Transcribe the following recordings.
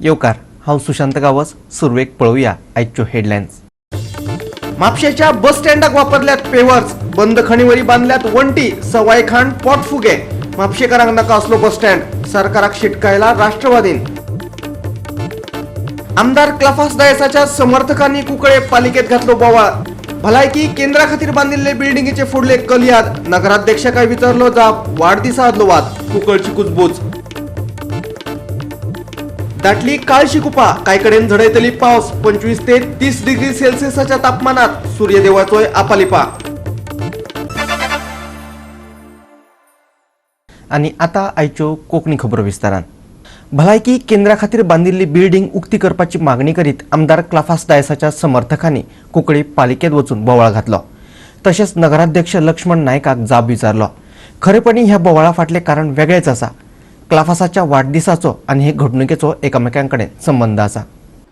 येवकार, हांव सुशांत गांवस. सुरवेक पळोवया आयच्यो हेडलायन्स. म्हापशेच्या बस स्टँडाक वापरल्यात पेवर्स, बंद खणीवरी बांदल्यात वण्टी, सवाय खाण पोटफुगे. म्हापशेकारांक नाका असलो बस स्टँड, सरकाराक शिटकायला राष्ट्रवादीन. आमदार क्लाफास डायसाच्या समर्थकांनी कुंकळे पालिकेत घातलो बोवाळ. भलायकी केंद्रा खातीर बांदिल्ले बिल्डिंगेचे फोडले कलयाद. नगराध्यक्षाक विचारलो जाप, वाडदिसा आदलो वाद, कुंकळची कुजबूज. दाटली काळशी कुपा, कांय कडेन झडयतली पावस. 25 ते 30 डिग्री सेल्सिअसाच्या तापमानात सूर्यदेवाचोय आपालिपा. आनी आतां आयच्यो कोंकणी खबरो विस्तारान. भलायकी केंद्रा खातीर बांदिल्ली बिल्डिंग उक्ती करपाची मागणी करीत आमदार क्लाफास डायसाच्या समर्थकांनी कुंकळी पालिकेत वचून बोवाळ घातलो. तशेंच नगराध्यक्ष लक्ष्मण नायकाक जाब विचारलो. खरेपणी ह्या बोवाळा फाटलें कारण वेगळेंच आसा. क्लाफासाच्या वाडदिसाचो आनी हे घडणुकेचो एकामेकां कडेन संबंद आसा.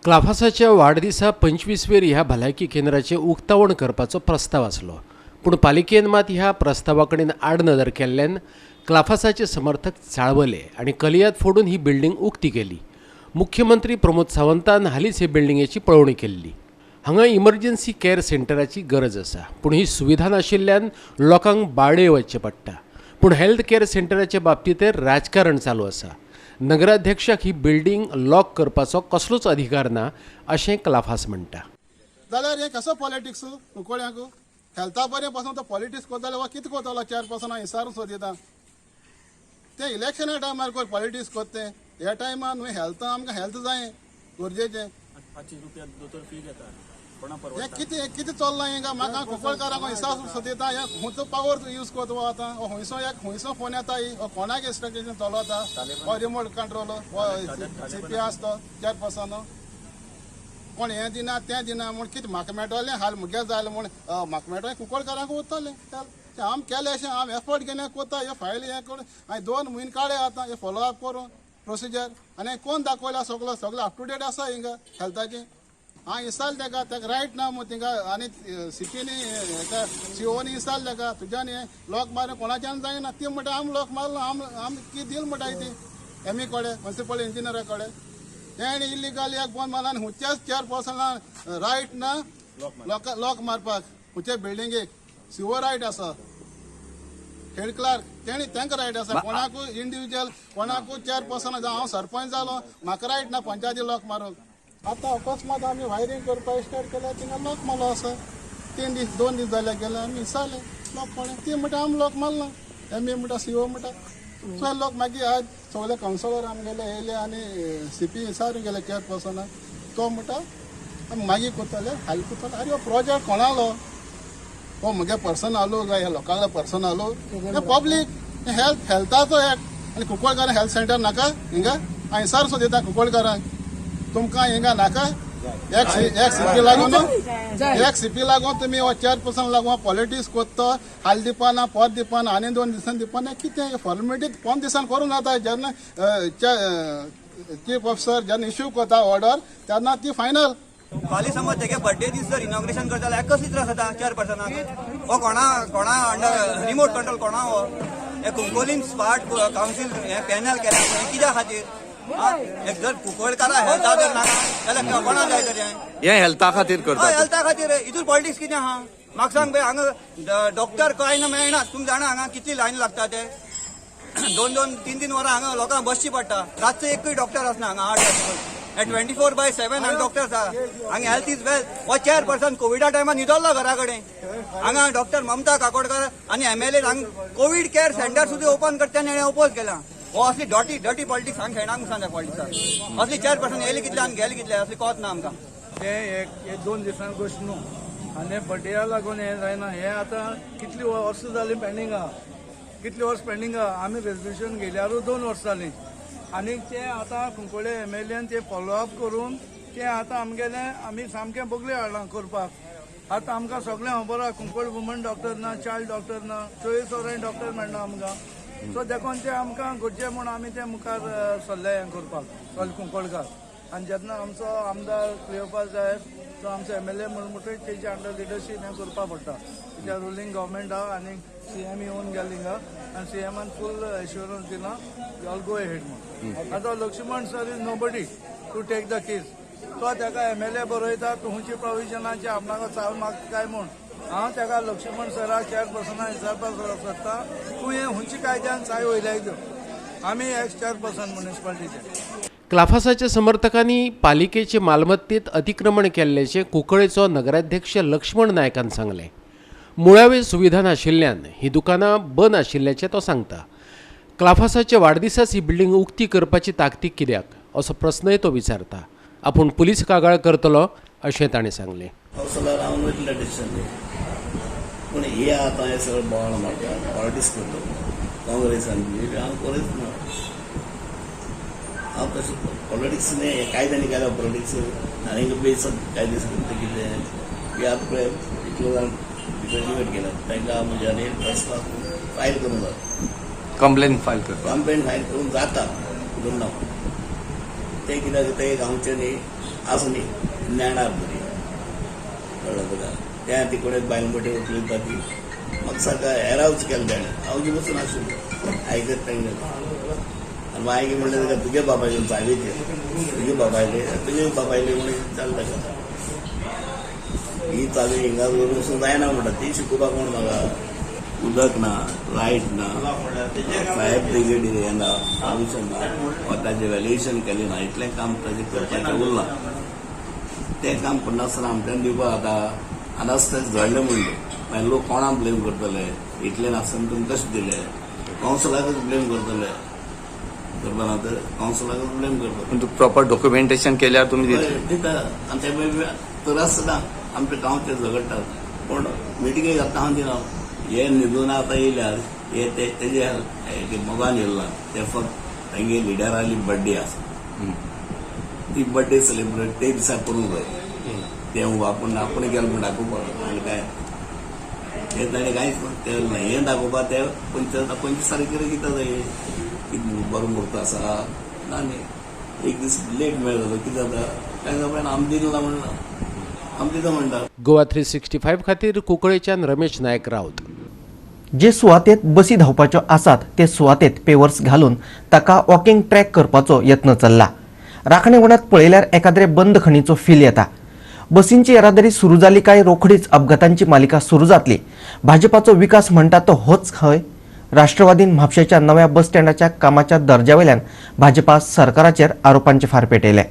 क्लाफासाच्या वाडदिसा 25वेर ह्या भलायकी केंद्राचें उक्तावण करपाचो प्रस्ताव आसलो, पूण पालिकेन मात ह्या प्रस्तावा कडेन आडनदर केल्ल्यान क्लाफासाचे समर्थक चाळवले आनी कलियाद फोडून ही बिल्डींग उक्ती केली. मुख्यमंत्री प्रमोद सावंतान हालींच हे बिल्डिंगेची पळोवणी केल्ली. हांगा इमर्जन्सी केअर सेंटराची गरज आसा, पूण ही सुविधा नाशिल्ल्यान लोकांक बार्डे वचचें पडटा. पूण हेल्थ केअर सेंटराचे बाबतींत राजकारण चालू आसा. नगराध्यक्षाक ही बिल्डींग लॉक करपाचो कसलोच अधिकार ना अशें क्लाफास म्हणटा. जाल्यार हें कसो पॉलिटिक्स कुंकळ्यांक हेल्था बरें पासून तो पॉलिटिक्स करता जाल्यार हो कितें करतलो? चेअरपर्सना विचारून सोदिता. ते इलेक्शना टायमार कोण पॉलिटिक्स करते? ह्या टायमार न्हू हेल्थ, आमकां हेल्थ जाय गरजेचें. 500 रुपया दोतोर फी घेता, कोणा हें परवडटा? कितें कितें चल्लां हिंगा? म्हाका कुंकळकारांक हिसाब सोदिता. हें खंयचो पावर यूज करता हो आतां? हो खंयचो एक खंयचो फोन येता ही? हो कोणाक इन्स्ट्रक्शन चलता? हो रिमोट कंट्रोल हो सीपी आसतो चेअरपर्सन. कोण हें दिना तें दिना म्हूण कितें म्हाका मेळटलें हाल मुगे जालें म्हूण म्हाका मेळटलें, कुंकळकारांक उरतलें. तें आम केलें अशें आम एफर्ट घेवन करता. हे फायल हें करून हांवें 2 म्हयने काडले आतां हे फॉलो अप करून प्रोसिजर. आनी कोण दाखयला? सगलो सगळें अप टू डेट आसा हिंगा हेल्थाचें. हांव इसाल तेका, तेका रायट ना म्हूण थिंगा. आनी सिटीनी हेका सीओनी इसाल तेका, तुज्यान हें लॉक मारून कोणाच्यान जायना. ती म्हणटा आम लॉक मारलो, आम आम कितें दिल म्हणटा ती एमई कडेन, म्युनिसिपल इंजिनियरा कडेन. तेणें इलिगल एक बंद मारला आनी खंयच्याच चेअरपर्सना रायट ना लॉक मारपाक खंयच्या बिल्डिंगेक. सीओ रायट आसा, हेड क्लार्क तेणी तांकां रायट आसा. कोणाकूय इंडिविज्युअल कोणाकूय चेअरपर्सन, जावं हांव सरपंच जालो, म्हाका रायट ना पंचायती लॉक मारूंक. आतां अकस्मात आमी वायरींग करपाक स्टार्ट केल्यार थिंगा लॉक मारलो आसा. 3 दीस 2 दीस जाले गेले. आमी विचारलें लॉक कोणें? ती म्हणटा आमी लॉक मारला, एम ए म्हणटा, सीओ म्हणटा. सो लोक मागीर आज सगळे कावन्सिलर आमगेले येयले आनी सीपी विचारून गेले चेअरपर्सनाक. तो म्हणटा आमी मागीर करतले, हाल करतले. आरे, हो प्रोजेक्ट कोणालो? हो म्हगे पर्सन आलो काय ह्या लोकांलो पर्सन आलो? हे पब्लीक हेल्थ, हेल्थाचो एक्ट. आनी कुंकळकारांक हेल्थ सेंटर नाका हिंगा? हांव विचार सोदिता कुंकळकारांक, तुमकां हिंगा नाका? एक एक सीपी लागून, एक सीपी लागून तुमी हो चेअरपर्सन लागून पॉलिटिक्स करता. हाल दिवपा ना, परत दिवपा ना, आनी 2 दिसान दिवपा ना. कितें फॉर्मेलिटी 15 दिसान करूंक जाता. जेन्ना चीफ ऑफिसर जेन्ना इश्यू करता ऑर्डर तेन्ना ती फायनल. फाल्यां समज तेगे बर्थडे दीस जर इनॉग्रेशन करता जाल्यार कसली त्रास जाता चेअरपर्सनाक? हो कोणा कोणा अंडर रिमोट कंट्रोल कोणा हो? हे कुंकोलीन स्मार्ट कावन्सील हे पॅनल केला हें कित्या खातीर? एक जर कुंकळकारा हेल्था जर नाका जाल्यार कोणा जाय तर हें? हे हेल्था खातीर करता. हेल्था खातीर. हितून पॉलिटिक्स कितें आहा म्हाका सांग पळय. हांगा डॉक्टर कांय ना मेळना. तुमी जाणा हांगा कितली लायन लागता ते? 2 2 3 3 वरां हांगा लोकांक बसची पडटा. रातचो एकूय डॉक्टर आसना हांगा. 8 जातकच 24/7 हांगा डॉक्टर आसा. हांगा हेल्थ is wealth. हो चेअरपर्सन कोविडा टायमार न्हिदल्लो घरा कडेन. हांगा डॉक्टर ममता काकोडकर आनी एमएलए हांगा कोवीड केअर सेंटर सुद्दां ओपन करता तेणें ओपोज केला. हो असली डर्टी डर्टी पॉलिटिक्स हांगा खेळनाक सांगता पॉलिटिक्साक. असली चेअरपर्सन येयले कितले आनी गेले कितले, असली कोत ना आमकां. ते एक हे 2 दिसां गोश्ट न्हू आनी बड्डेया लागून हें जायना. हें आतां कितली वर्सां जालीं पेंडींग आहा, कितली वर्स पेंडींग आहा. आमी रेजोल्युशन घेयल्यारूय 2 वर्सां जालीं. आनी तें आतां कुंकळे एम एल एन तें फॉलोअप करून तें आतां आमगेलें आमी सामकें बगले हाडलां करपाक. आतां आमकां सगळें खबर आहा, कुंकळ वुमन डॉक्टर ना, चायल्ड डॉक्टर ना, 24 वरां डॉक्टर मेळना आमकां. सो देखून तें आमकां गरजें म्हूण आमी तें मुखार सरले हें करपाक सगळे कुंकळकार. आनी जेन्ना आमचो आमदार क्लियोपास साहेब तो आमचो एमएलए म्हणून म्हणटकीर तेजे अंडर लिडरशीप हें करपाक पडटा, कित्याक रुलींग गव्हर्मेंट आहा आनी सीएम येवन गेले हिंगा आनी सीएमान फूल एश्योरन्स दिला, ऑल गो हेड म्हणून. आतां Laxman sir is nobody. to take the case. तो ताका MLA बरयता तूं खंयची प्रोविजनाची आपणाक चाल मागता काय म्हूण. हांव ताका लक्ष्मण सराक चेअरपर्सनाक विचारपाक सोदता तूं हें खंयची कायद्यान चाय वयल्याय त्यो. आमी एक्स चेअरपर्सन म्युनिसिपालिटीचे. क्लाफासाच्या समर्थकांनी पालिकेचे मालमत्तेत अतिक्रमण केल्ल्याचें कुंकळेचो नगराध्यक्ष लक्ष्मण नायकान सांगलें. मुळावे सुविधा नाशिल्ल्यान ही दुकानां बंद आशिल्ल्याचें तो सांगता. क्लाफासाच्या वाडदिसाच ही बिल्डींग उक्ती करपाची ताकतीक कित्याक असो प्रस्नय तो विचारता. आपूण पुलीस कागाळ करतलो अशें ताणें सांगलें. कावन्सिलर हांव वयतले डिसिजन न्ही, पूण हे आतां हे सगळे बोवाळ मारता, पॉलिटिक्स करता काँग्रेस आनी बीजेपी. हांव करीच ना, हांव तशें पॉलिटिक्स न्ही. हे कायद्यान केल्या पॉलिटिक्स आनी बेस कायदे सांगता कितें हे आतां पळय इतलो जाण भितर डिबेट केला तांकां म्हज्यानी प्रस्न फायल करूंक जाता, कंप्लेन फायल करता, कंप्लेन फायल करूंक जाता दोन ना ते कित्याक ते गांवचे न्ही आसूं न्ही नेणार बरी कळ्ळें तुका. त्या ती कोणे बायल मोठी उखलता ती म्हाका सारको हेरावच केलें ताणें. हांव जी बसून आशिल्लो आयकत तांगेलें. आनी मागीर म्हणलें ताका तुगे बाबायले चावीचे तुगे बाबायले तुगे बाबायले म्हणून चलता ताका ही चावी हिंगा वरून वचूंक जायना म्हणटा. ती शिकोवपाक कोण म्हाका उदक ना, लायट ना, फायर ब्रिगेड येना, परमिशन ना, वा ताजें व्हॅल्युएशन केलें ना. इतलें काम ताजें करपाचें उरलां. तें काम करनासतना आमच्यान दिवपाक आतां आनास तें जळ्ळें म्हणलें मागीर लोक कोणाक ब्लेम करतले? इतलें नासतना तुमी कशें दिलें? कावन्सिलाकच ब्लेम करतले. करपा ना तर कावन्सिलाकच ब्लेम करतले. पूण प्रॉपर डॉक्युमेंटेशन केल्यार तुमी दितले दिता. आनी ते मागीर तर आसतना आमच्या गांवचे झगडटात, पूण मिटिंगेक आतां हांव दिना. हे न्हिदून आतां येयल्यार हे ते तेजे मोगान येयला ते फक्त तांगे लिडराली बड्डे आसा, ती बड्डे सेलिब्रेट ते दिसा करूंक जाय. ते आपूण आपूण केलें म्हूण दाखोवपाक आनी काय हे ताणें कांयच केलें ना. हें दाखोवपाक ते 25 तारखेर कितें जाय कितें बरो म्हूर्त आसा ना न्ही. एक दीस लेट मेळ्ळो जाल्यार कितें जाता? काय जाता आमी दिला म्हणलां, आमी दिता म्हणटा. गोवा 365 खातीर कुंकळेच्यान रमेश नायक राऊत. जे सुवातेत बसी धांवपाच्यो आसात ते सुवातेत पेवर्स घालून ताका वॉकिंग ट्रॅक करपाचो यत्न चल्ला. राखणे वणत पळयल्यार एकाद्रे बंद खणीचो फील येता. बसींची येरादारी सुरू जाली काय रोखडीच अपघातांची मालिका सुरू जातली. भाजपाचो विकास म्हणटा तो होच खंय? राष्ट्रवादीन म्हापशेच्या नव्या बस स्टँडाच्या कामाच्या दर्जावेल्यान भाजपा सरकाराचेर आरोपांचे फार पेटयले.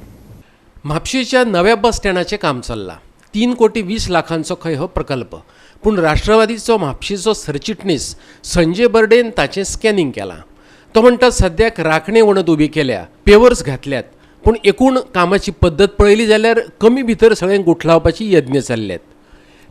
म्हापशेच्या नव्या बस स्टँडाचें काम चल्लां. 3 कोटी 20 लाखांचो खंय हो प्रकल्प, पूण राष्ट्रवादीचो म्हापशेचो सरचिटणीस संजय बर्डेन ताचें स्कॅनिंग केलां. तो म्हणटा सद्याक राखणे वणत उबी केल्या, पेवर्स घातल्यात, पूण एकूण कामाची पद्दत पळयली जाल्यार कमी भितर सगळें गुठलावपाची यत्न चल्ल्यात.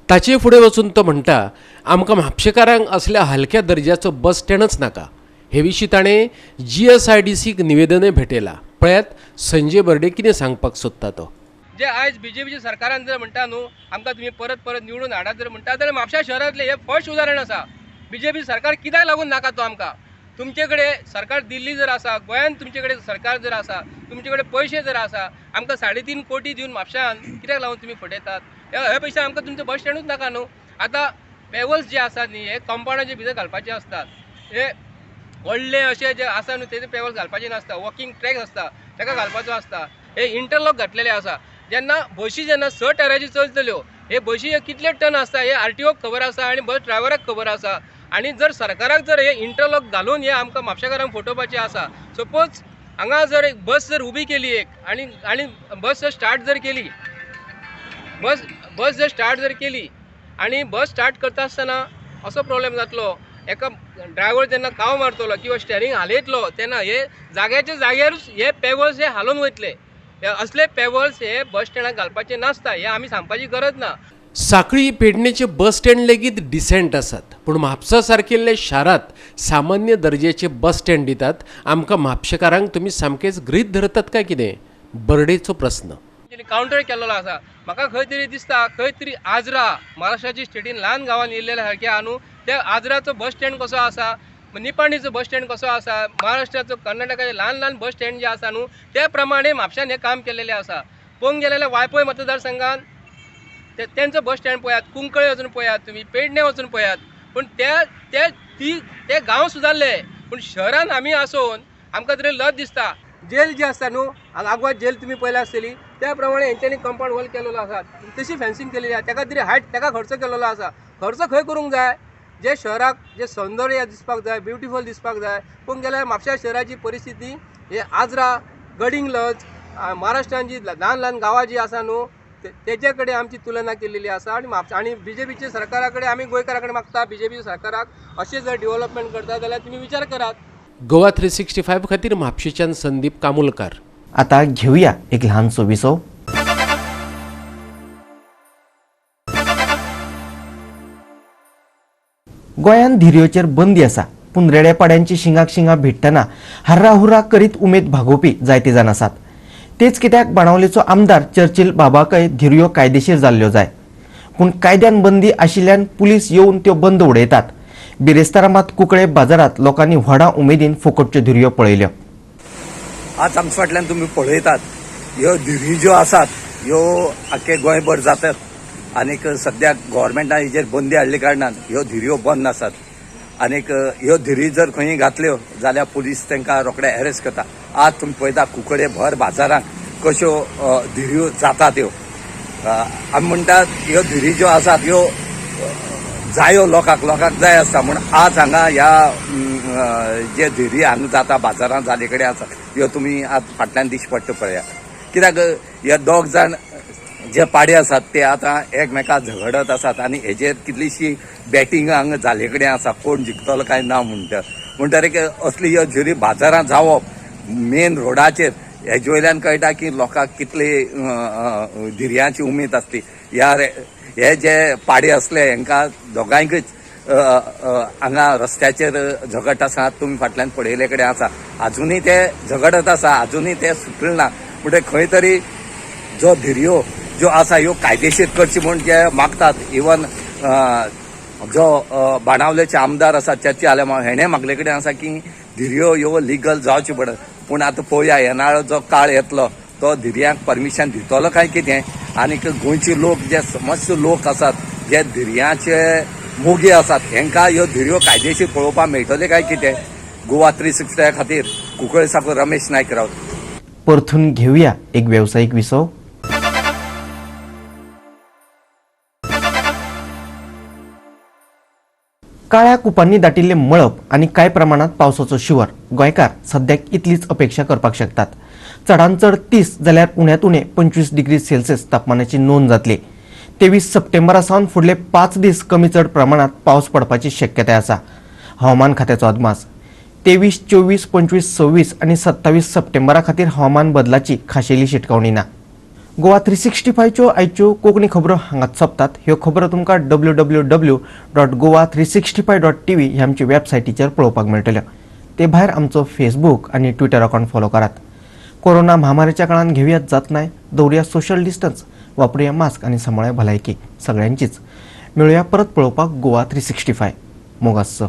ताचे फुडें वचून तो म्हणटा आमकां म्हापशेकारांक असल्या हलक्या दर्जाचो बस स्टँडच नाका. हे विशीं ताणें GSIDCक निवेदनय भेटयलां. पळयात संजय बर्डे कितें सांगपाक सोदता तो. जे आयज बीजेपीच्या सरकारान जर म्हणटा न्हू आमकां तुमी परत परत निवडून हाडात जर म्हणटा जाल्यार म्हापशा शहरांतलें हें फर्स्ट उदाहरण आसा. बीजेपी सरकार कित्याक लागून नाका तो आमकां? तुमचे कडेन सरकार दिल्ली जर आसा, गोंयांत तुमचे कडेन सरकार जर आसा, तुमचे कडेन पयशे जर आसा, आमकां 3.5 कोटी दिवन म्हापशान कित्याक लागून तुमी फटयतात? हे पयशे आमकां तुमचें बस स्टँडूच नाका न्हू. आतां पेवर्स जे आसात न्ही हे कंपाउंडाचे भितर घालपाचे आसतात. हे व्हडले अशे जे आसा न्हू तेजे पेवर्स घालपाचे नासता. वॉकिंग ट्रॅक आसता ताका घालपाचो आसता. हे इंटरलॉक घातलेले आसा. जेन्ना बशी जेन्ना 6 टायराच्यो चलतल्यो हे बशी कितले टन आसता हे RTOक खबर आसा आनी बस ड्रायव्हराक खबर आसा. आनी जर सरकाराक जर हे इंटरलॉक घालून हे आमकां म्हापशेकारांक फटोवपाचें आसा, सपोज हांगा जर एक बस जर उबी केली एक आनी आनी बस जर स्टार्ट जर केली, बस जर स्टार्ट जर केली आनी बस स्टार्ट करता आसतना असो प्रॉब्लेम जातलो, एका ड्रायव्हर जेन्ना काव मारतलो किंवा स्टेरींग हालयतलो तेन्ना हे जाग्याच्या जाग्यारूच हे पेवर्स हे हालोवन वयतले. असले पेवर्स हे बस स्टँडाक घालपाचे नासता हे आमी सांगपाची गरज ना. साखळी पेडणेचे बस स्टँड लेगीत डिसेंट आसात, पूण म्हापसा सारकिल्ल्या शारांत सामान्य दर्जेचे बस स्टँड दितात. आमकां म्हापशेकारांक तुमी सामकेच गृहीत धरतात काय कितें? बर्डेचो प्रस्न. कावंटर केल्लो आसा. म्हाका खंय तरी दिसता खंय तरी आजरा महाराष्ट्राची स्टेटीन ल्हान गांवांत येयल्ले सारकें आहा न्हू, त्या आजराचो बस स्टँड कसो आसा, निपाणीचो बस स्टँड कसो आसा, महाराष्ट्राचो कर्नाटकाचे ल्हान ल्हान बस स्टँड जे आसा न्हू त्या प्रमाणे म्हापशान हें काम केल्लेलें आसा. पळोवंक गेल्यार वाळपय मतदारसंघान तेंचो बस स्टँड पळयात, कुंकळे वचून पळयात, तुमी पेडणे वचून पळयात, पूण ते गांव सुदारले, पूण शहरान आमी आसून आमकां तरी लज दिसता. जेल जी आसता न्हू आगवाद जेल तुमी पळयल्या आसतली, त्या प्रमाणे हेंच्यांनी कंपाऊंड वॉल केलेलो आसा, तशी फेन्सिंग केलेली आसा, ताका तरी हायट ताका खर्च केलेलो आसा. खर्च खंय करूंक जाय, जे शहराक जे सौंदर्य दिसपाक जाय, ब्युटिफूल दिसपाक जाय. पळोवंक गेल्यार म्हापश्या शहराची परिस्थिती हे आजरा, गडिंगलज, महाराष्ट्रान जी ल्हान ल्हान गांवां जी आसा न्हू तेजे कडेन आमची तुलना केलेली आसा. आनी म्हापशा आनी बीजेपीच्या सरकारा कडेन आमी गोंयकारा कडेन मागता, बीजेपी सरकाराक अशें जर डेव्हलपमेंट करता जाल्यार तुमी विचार करात. गोवा 365 खातीर म्हापशेच्यान संदीप कामुलकार. आता घेऊया एक ल्हानसो विसव. गोंयांत धिरयोचेर बंदी आसा, पूण रेड्यापाड्यांची शिंगाक शिंगा भिडटना हर्रा हुर्रा करीत उमेद भागोवपी जायते जाण आसात. तेच कित्याक बाणावलेचो आमदार चर्चिल बाबाकय धिरयो कायदेशीर जाल्ल्यो जाय, पूण कायद्यान बंदी आशिल्ल्यान पुलीस येवन त्यो बंद उडयतात. बिरेस्तारा मात कुंकळे बाजारांत लोकांनी व्हडा उमेदीन फुकटच्यो धिरयो पळयल्यो. आज आमच्या फाटल्यान तुमी पळयतात ह्यो धिरी ज्यो आसात ह्यो आख्खे गोंयभर जातात आनीक सद्याक गव्हर्मेंटान हेजेर बंदी हाडल्या कारणान ह्यो धिरयो बंद आसात. आनीक ह्यो धिरी जर खंय घातल्यो जाल्यार पुलीस तांकां रोखडे अरेस्ट करता. आज तुमी पळयता कुंकळे भर बाजारांत कश्यो धिरयो जाता त्यो. आमी म्हणटात ह्यो धिरी ज्यो आसात ह्यो जायो लोकांक, लोकांक जाय आसता म्हूण आज हांगा ह्या जे धिरी हांगा जाता बाजारांत जाले कडेन आसा ह्यो तुमी आज फाटल्यान दिश्टी पडटा पळयात. कित्याक हे दोग जाण जे पाडे आसात ते आतां एकमेकां झगडत आसात आनी हेजेर कितलीशी बॅटिंग हांगा जाले कडेन आसा, कोण जिखतलो काय ना म्हणटा. म्हणटकीर असली ह्यो धिरी बाजारांत जावप मेन रोडाचेर हेजे वयल्यान कळटा की लोकांक कितली धिरयांची उमेद आसली. ह्या हे जे पाडे आसले हांकां दोगांयकच हांगा रस्त्याचेर झगडत आसा, तुमी फाटल्यान पळयले कडेन आसा, आजुनूय ते झगडत आसा, आजुनूय ते सुटले ना. म्हणटकीर खंय तरी जो धिरयो ज्यो आसा ह्यो कायदेशीर करची म्हूण जे मागतात, इवन जो बाणावलेचे आमदार आसा चर्ची आलेमांव हेणें मागले कडेन आसा की धिरयो ह्यो लिगल जावच्यो पडत. पूण आतां पळोवया येणारो जो काळ येतलो तो धिरयांक परमिशन दितलो काय कितें. आनीक गोंयचे लोक जे समस्त लोक आसात जे धिरयांचे मोगी आसात हेंकां ह्यो धिरयो कायदेशीर पळोवपाक मेळटले काय कितें. गोवा 365 खातीर कुंकळे साकून रमेश नायक रावत. परतून घेऊया एक व्यावसायिक विसव. काळ्या कुपांनी दाटिल्ले मळब आनी कांय प्रमाणात पावसाचो शिवर गोंयकार सद्याक इतलीच अपेक्षा करपाक शकतात. चडांत चड 30 जाल्यार उण्यांत उणें 25 डिग्री सेल्सियस तापमानाची नोंद जातली. 23 सप्टेंबरा सावन फुडले 5 दीस कमी चड प्रमाणात पावस पडपाची शक्यताय आसा. हवामान खात्याचो अदमास 23, 24, 25, 26 आनी 27 सप्टेंबरा खातीर हवामान बदलाची खाशेली शिटकावणी ना. गोवा 365च्यो आयच्यो कोंकणी खबरो हांगाच सोंपतात. ह्यो खबरो तुमकां www.goa365.tv ह्या आमच्या वेबसायटीचेर पळोवपाक मेळटल्यो. ते भायर आमचो फेसबूक आनी ट्विटर अकावंट फॉलो करात. कोरोना म्हामारीच्या काळान घेवयात जात नाय, दवरुया सोशल डिस्टन्स, वापरुया मास्क आनी सांबाळया भलायकी सगळ्यांचीच. मेळुया परत पळोवपाक गोवा 365. मोगासो.